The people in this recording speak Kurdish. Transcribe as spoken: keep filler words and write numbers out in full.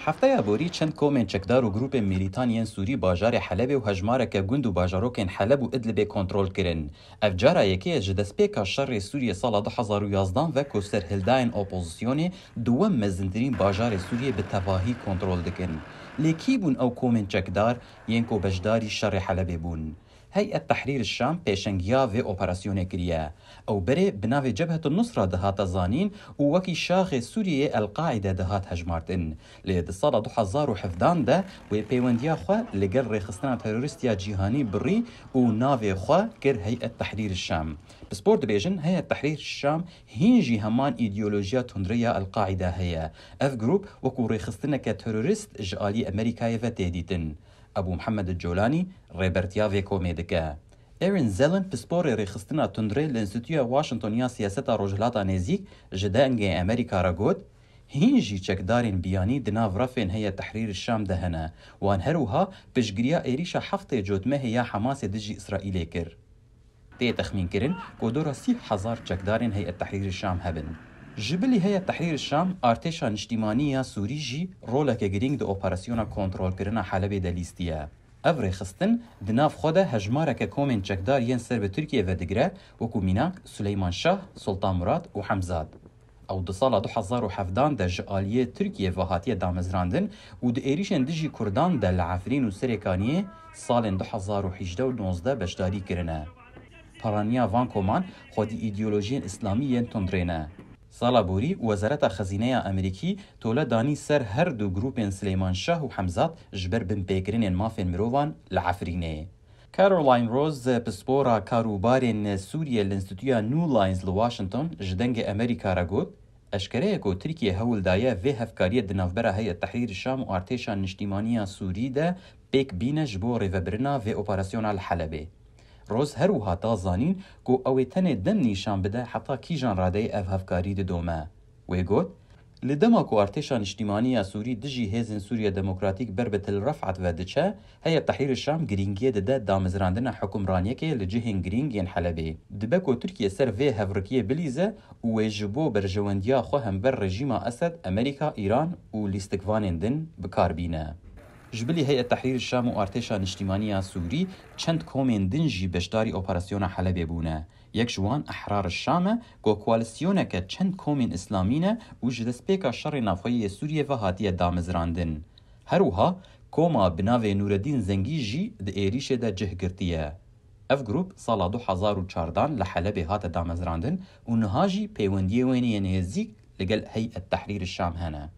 Hefteya borî çend komên çekdar û grûpên milîtan yên Sûrî bajarê Helebê û hejmareke gund û bajarokên Heleb û Idlibê kontrol kirin. Ev cara yekê ye ji destpêka şerê Sûriyê sala du hezar û yazdan ve ku serhildayên opozisyonê duwem mezintirîn bajarê Sûriyê bi tevahî kontrol dikin. Lê kî bûn ew komên çekdar yên ku beşdarî şerê Helebê bûn? Heyet Tehrîr Şam pêşengiya vê operasyonê kiriye. Ew berê bi navê Cebhetu Nusra dihate zanîn û wekî şaxê Sûriyeyê El-Qaîde dihat hejmartin. Lê di sala du hezar û hevdan de wê pêwendiya xwe li gel rêxistina terorîst ya cîhanî birî û navê xwe kir Heyet Tehrîr Şam. Pispor dibêjin Heyet Tehrîr Şam hîn jî heman îdeolojiya tundre ya El-Qaîde heye. Ev grûp wekû rêxistineke terorîst ji alî Amerîkayê ve tê dîtin. Ebû Mihemed Colanî rêbertiya vê komê dike. Aaron Zellin, pisporê rêxistina tundrê li Înstîtuya Washington ya Siyaseta Rojhilata Nêzîk, ji Dengê Amerîka re got, Hîn jî çekdarên biyanî di nav refên Heyet Tehrîr Şam de hene. Wan her wiha piştgiriya êrîşa heftê Cotmehê ya Hamasê dijî Îsraîlê kir. Tê texmînkirin ku dora sî hezar çekdarên Heyet Tehrîr Şam hebin. Ji bilî Heyet Tehrîr Şam, Artêşa Niştîmanî ya Sûrî jî roleke girîng di operasyona kontrolkirina Helebê de lîstiye. Ev rêxistin di nav xwe de hejmareke komên çekdar yên ser bi Tirkiyê ve digire, wekû mînak Suleyman Şah, Sultan Murat û Hemzat. Ew di sala du hezar û hevdan de ji aliyê Tirkiyê ve hatiye damezrandin û di êrîşên dijî Kurdan de li Efrîn û Serêkaniyê salên du hezar û hejdeh û nozdeh beşdarî kirine. Paraniya van koman xwedî îdeolojiyên îslamî yên tundrê ne. Sala borî, Wezareta Xezîneya Amerîkî tole danî ser her du grûpên Sileyman Şah û Hemzat ji ber binpêkirinên mafên mirovan li Efrînê. Caroline Rose, pispora karûbarên Sûriyê li Înstîtuya New Lines li Washington, ji Dengê Amerîka re got, Eşkere ye ku Tirkiye hewl daye vê hevkariyê di navbera Heyet Tehrîr Şam û Artêşa Niştîmanî ya Sûrî de pêk bîne ji bo rêvebirina vê operasyona li Helebê. Rose her wiha da zanîn ku ew ê tenê dem nîşan bide heta kîjan radeyê ev hevkarî didome. Wê got, Li dema ku Artêşa Niştîmanî ya Sûrî dijî Hêzên Sûriya Demokratîk ber bi Til Refat ve diçe, Heyet Tehrîr Şam girîngiyê dide damezrandina hukimraniyekê li cihên girîng yên Helebê. Dibe ku Tirkiye ser vê hevrikiyê bilîze û wê ji bo berjewendiya xwe hember rejîma Esed, Amerîka, Îran û lîstikvanên din bi kar bîne. Ji bilî Heyet Tehrîr Şam û Artêşa Niştîmanî ya Sûrî çend komên din jî beşdarî operasyona Helebê bûne. Yek ji wan Ehrar Şam e ku koalîsyoneke çend komên îslamî ne û ji destpêka şerê navxweyî yê Sûriyê ve hatiye damezrandin. Her wiha koma bi navê Nûreddîn Zengî jî di êrîşê de cih girtiye. Ev grûp sala du hezar û çardan li Helebê hate damezrandin û niha jî pêwendiyê wênê yê nêzîk li gel Heyet Tehrîr Şam hene.